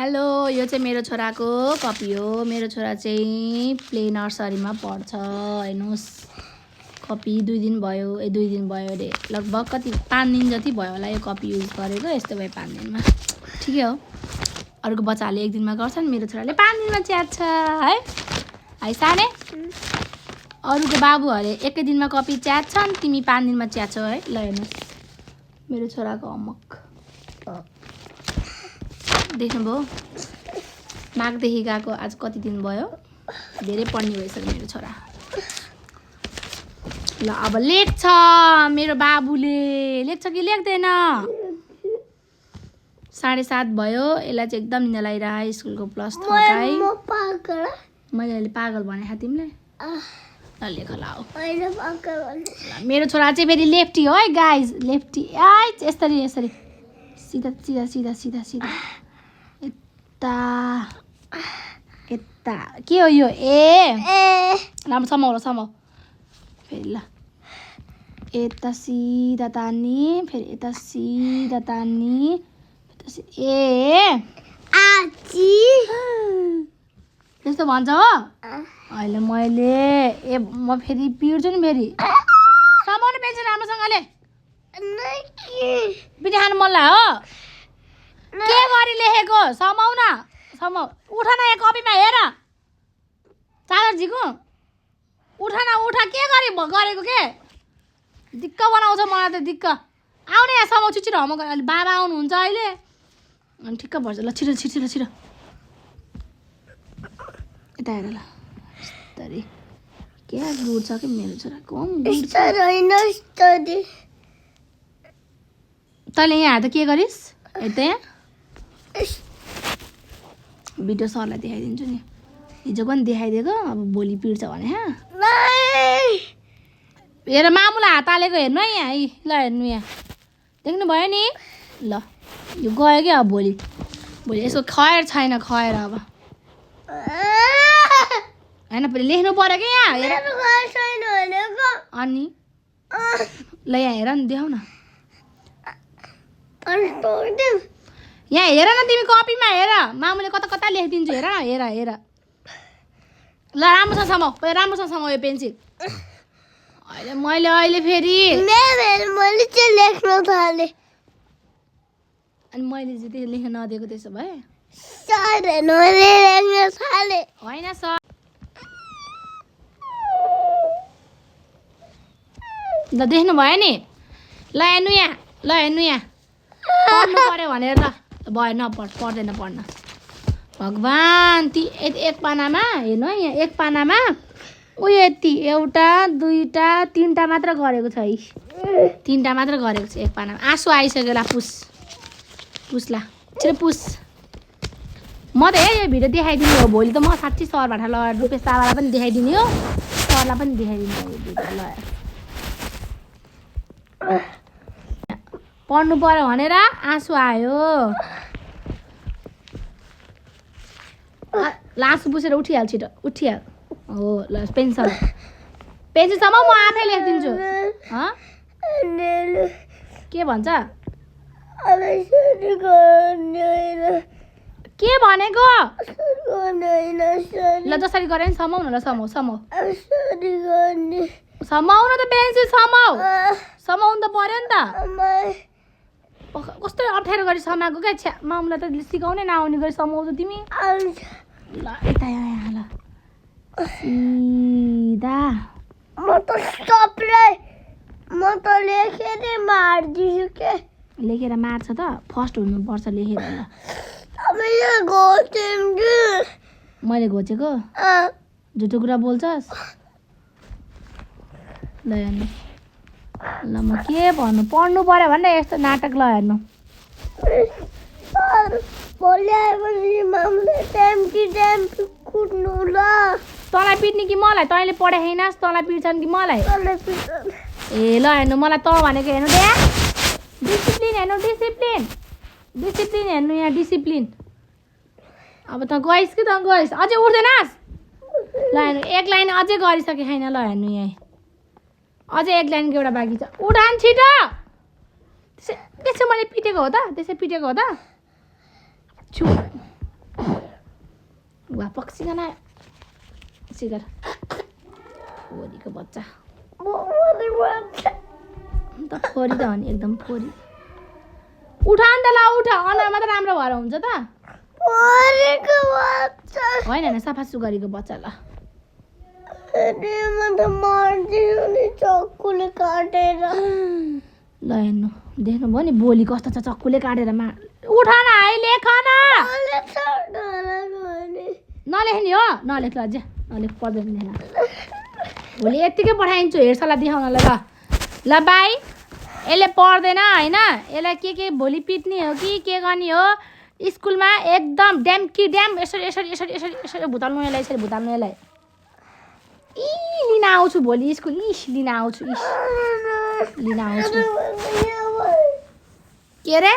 Hello यो चाहिँ मेरो छोराको कपी हो। मेरो छोरा चाहिँ प्ले नर्सरीमा पढ्छ। हेर्नुहोस् कपी 2 दिन भयो 2 दिन भयो अरे लगभग कति 5 दिन जति भयो होला यो कपी युज गरेको। यस्तो भयो 5 दिनमा ठिकै हो। अरूको बच्चाहरूले 1 दिनमा गर्छन्, मेरो छोराले 5 दिनमा च्यात्छ है साने। अरूको बाबुहरूले 1 दिनमा कपी च्यात्छन्, तिमी 5 दिनमा च्याच्छौ है। ल हेर्नुहोस् मेरो छोराको होमवर्क देख्नुभयो। माघदेखि गएको आज कति दिन भयो, धेरै पढ्ने भइसक्यो मेरो छोरा। ल अब लेख्छ मेरो बाबुले, लेख्छ कि लेख्दैन? 7:30 भयो। यसलाई चाहिँ एकदम निन्दा लागिरहेको स्कुलको प्लस थकाइ। मैले अहिले पागल भने तिमीलाई। ल लेख लाओ। मेरो छोरा चाहिँ फेरि लेफ्टी हो है गाइज, लेफ्टी। यसरी यसरी सिधा सिधा सिधा सिधा सिधा यता यता के हो यो? ए राम्रो समाउ समाउ फेरि। ल यता सिधा तान्ने, फेरि यता सिधा तान्ने, ए आची त्यस्तो भन्छ हो। अहिले मैले म फेरि पिर्छु नि, फेरि समाउनु पेन्सिल राम्रोसँगले। पिठा खानु मन लाग्यो हो? के गरी लेखेको? समाउ न, समाउ। उठ न यहाँ कपीमा हेर चादरजीको। उठ न उठ, के गरी गरेको के? दिक्क बनाउँछ मलाई त दिक्क। आउने यहाँ समाउ छिटो होमवर्क। अहिले बाबा आउनुहुन्छ अहिले अनि ठिक्क पर्छ। ल छिटो छिटो छिटो यता हेर। ल यस्तरी के गुड छ कि मेरो छोराको। तैँले यहाँ त के गरिस्? यता यहाँ भिडियो सरलाई देखाइदिन्छु नि। हिजोको पनि देखाइदिएको, अब भोलि पिर्छ भने हेर मामुलाई हात हालेको हेर्नु है यहाँ। ल हेर्नु यहाँ देख्नुभयो नि। ल यो गयो क्या। अब भोलि यसको खयर छैन, खयर अब होइन लेख्नु पर्यो क्या यहाँ हेर। अनि ल यहाँ हेर नि, देखाउ न यहाँ हेर न तिमी कपीमा हेर। मामुले कता कता लेखिदिन्छु हेर न, हेर हेर। ल राम्रोसँग समाउ, राम्रोसँग समाउ यो पेन्सिल। अहिले फेरि मैले चाहिँ लेख्न थालेँ अनि मैले चाहिँ त्यो लेख्न नदिएको। त्यसो भए होइन सर। ल देख्नु भयो नि। ल हेर्नु यहाँ, ल हेर्नु यहाँ पढ्नु पर्यो भनेर त भयो पर्दैन पढ्न। भगवान् ती एक पानामा हेर्नु है, यहाँ एक पानामा उयो यति 1 2 3टा मात्र गरेको छ है। 3टा मात्र गरेको छ एक पानामा। आँसु आइसक्यो। ला पुस ला छिटो पुस। म त यो भिडियो देखाइदिने हो भोलि त। म साँच्ची सरबाट लगाएर रुपेश बाबालाई पनि देखाइदिने हो, सरलाई पनि देखाइदिने हो भिडियो लगाएर। पढ्नु पर्यो भनेर आँसु आयो। ल आँसु पुसेर उठिहाल छिटो, उठिहाल। हो ल पेन्सिलसम्म म आफै लेखिदिन्छु। के भन्छ? के भनेको? ल जसरी गरे नि समाउ न। ल समाउ न त पेन्सिल समाउनु त पर्यो नि त। कस्तो अप्ठ्यारो गरी समाएको क्या। मामुलाई त सिकाउनै नआउने गरी समाउँछ तिमी। ल यता यहाँ ल सिधा। लेखेर मार्छ त फर्स्ट हुनुपर्छ लेखेर। मैले घोचेको झुटो कुरा बोल्छस्। ल हेर्नु, ल म के भन्नु, पढ्नु पर्यो भने यस्तो नाटक। ल हेर्नु तँलाई पिट्ने कि मलाई? तैँले पढाइ छैनस्, तँलाई पिट्छन् कि मलाई? ए ल हेर्नु मलाई त भनेको हेर्नु दे। डिसिप्लिन हेर्नु, डिसिप्लिन हेर्नु यहाँ डिसिप्लिन। अब त गइस् कि त गइस्, अझै उठ्दैनस्? ल हेर्नु एक लाइन अझै गरिसके छैन। ल हेर्नु यहाँ अझै एक लाइनको एउटा बाँकी छ। उठान छिटो। त्यसै मैले पिटेको हो त? त्यसै पिटेको हो त? छु घापक सिकाना सिकर फोरीको बच्चा त फोरी त हो नि एकदम फोरी उठा नि त ल उठ अनुहार मात्रै राम्रो भएर हुन्छ त होइन होइन सफा सुगरीको बच्चा ल ल हेर्नु देख्नुभयो नि बोली कस्तो छ चक्कुले काटेर उठ न है लेख न नलेख्ने हो नलेख ल अझै नलेख पर्दैन लेख्न भोलि यत्तिकै पठाइदिन्छु हेर्छलाई देखाउनलाई ल बाई यसले पढ्दैन होइन यसलाई के भोलि पिट्ने हो कि के गर्ने हो स्कुलमा एकदम ड्याम कि ड्याम यसरी यसरी यसरी यसरी यसरी भुताल्नु यसलाई यसरी भुताल्नु यसलाई लिन आउँछु भोलि स्कुल लिन आउँछु लिन आउँछु के अरे